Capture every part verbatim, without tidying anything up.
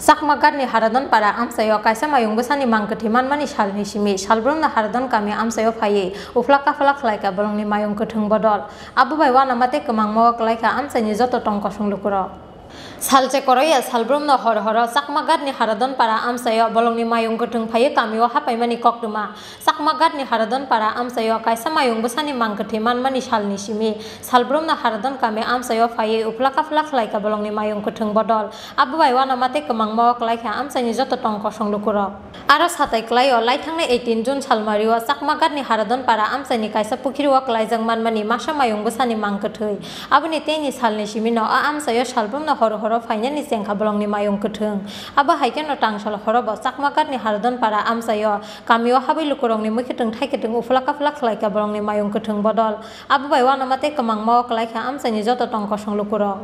Chakma Ghatni Haradon para amchaio kaisa mayung bwsani mang kwthwi manmani salni simi salbrumno Haradon kami amchaio phaiwi uphla kaphla khlaikha bolongni mayung kwthwng bodol. Abo bai uanama tei kwmangmao kwlaikha amchaini joto tong kosong lukurok. Salche koroiya salbrumno hor horo Chakma Ghatni Haradon para amchaio bolongni mayung kwthwng phaiwi kamio hapaimani koktwma. Chakma Ghatni Haradon para amchaio kaisa mayung bwsani mang kwthwi manmani salni simi salbrumno Haradon kami amchaio phaiwi uphla kaphla khlaikha bolongni mayung kwthwng bodol. Abo bai uanama tei kwmangmao kwlaikha amchaini joto tong kosong lukurok. Aro satai kwlaio laithangnai eighteen June salmario Chakma Ghatni Haradon para amchaini kaisa pukhirwo kwlaijak manmani masa mayung bwsani mang kwthwi. Aboni teini salni simino a amchaio salbrumno horo horo phainani chengkha bolongni mayung kwthwng. Abo hai kheno tangsal horobo Chakma Ghatni Haradon para amchaio kamio habwi lukurokni mui kwthwng thai kwthwng uphla kaphla khlaikha bolongni mayung kwthwng bodol. Abo bai uanama tei kwmangmao kwlaikha amchaini joto tong kosong lukurok.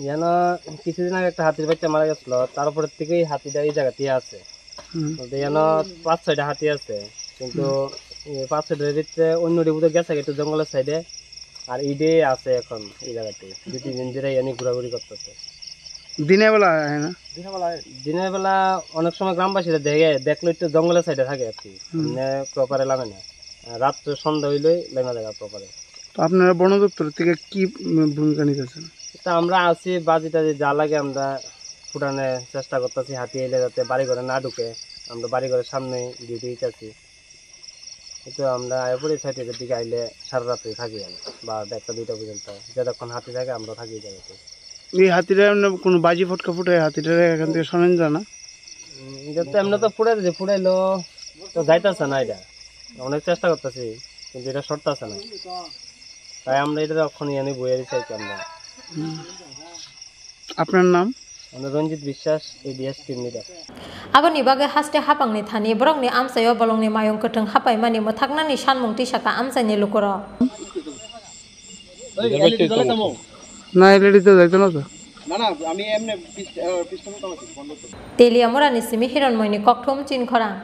Yano কিছুদিন আগে একটা হাতির বাচ্চা মারা গেছিল, তারপরে থেকেই হাতিটা এই জায়গাতেই আছে। হুম। বলতে এখানে পাঁচ ছয়টা হাতি আছে, কিন্তু হুম। এই পাঁচ ছয়টার ভিতরে অন্য ডিবুতে গেছে একটু জঙ্গলের সাইডে, আর ইডে আছে এখন এই জায়গাতে, দুই তিন দিন ধরে এনে ঘোরাঘুরি করতেছে। দিনের বেলা হয় না? দিনের বেলা অনেক সময় গ্রামবাসীরা দেখে, দেখলে একটু জঙ্গলের সাইডে থাকে আর কি, হুম। এমনি প্রপারে লামে না। আর রাত্রে সন্ধ্যা হইলেই লেমা জায়গা প্রপারে। তো আপনারা বন দপ্তর থেকে কি, উম, ভূমিকা নিতেছেন? তা আমরা আছি, বাজি টাজি যা লাগে আমরা ফুটানোর চেষ্টা করতেছি, হাতি এলে যাতে বাড়ি ঘরে না ঢুকে। আমরা বাড়ি ঘরের সামনে ডিউটি দিতেছি। কিন্তু আমরা আয়া পরে ছয়টার দিকে আইলে সারা রাত্রি থাকি আমি, বারোটা, একটা, দুইটা পর্যন্ত। যতক্ষণ হাতি থাকে আমরা থাকি এই জায়গাতে। এই হাতিরা এমনি কোনো বাজি ফটকা ফুটায় হাতিটারে এখান থেকে সরানো যায় না? উম, এটা তো এমনি তো ফুটাই দিছে, ফুটাইলো তো যাইতেছে না এটা। অনেক চেষ্টা করতেছি, কিন্তু এটা সরতেছে না। তাই আমরা এটা এখন ইয়ানি বইয়ারি চাইছি আমরা। হুম। আপনার নাম? মানে রঞ্জিত বিশ্বাস, ads team leader. Aboni bagwi haste hapangni thani borokni amchaio bolongni mayung kwthwng hapaimani mwthaknani sanmung tisakha amchaini lukurok. না, এলইডি তো যাইতো না তো। না, না, আমি এমনি পিস-, আহ, পিস্টন তো আছে, বন্ধ তো। Teliamurani simi Hironmoini kokthum Chinkhorang.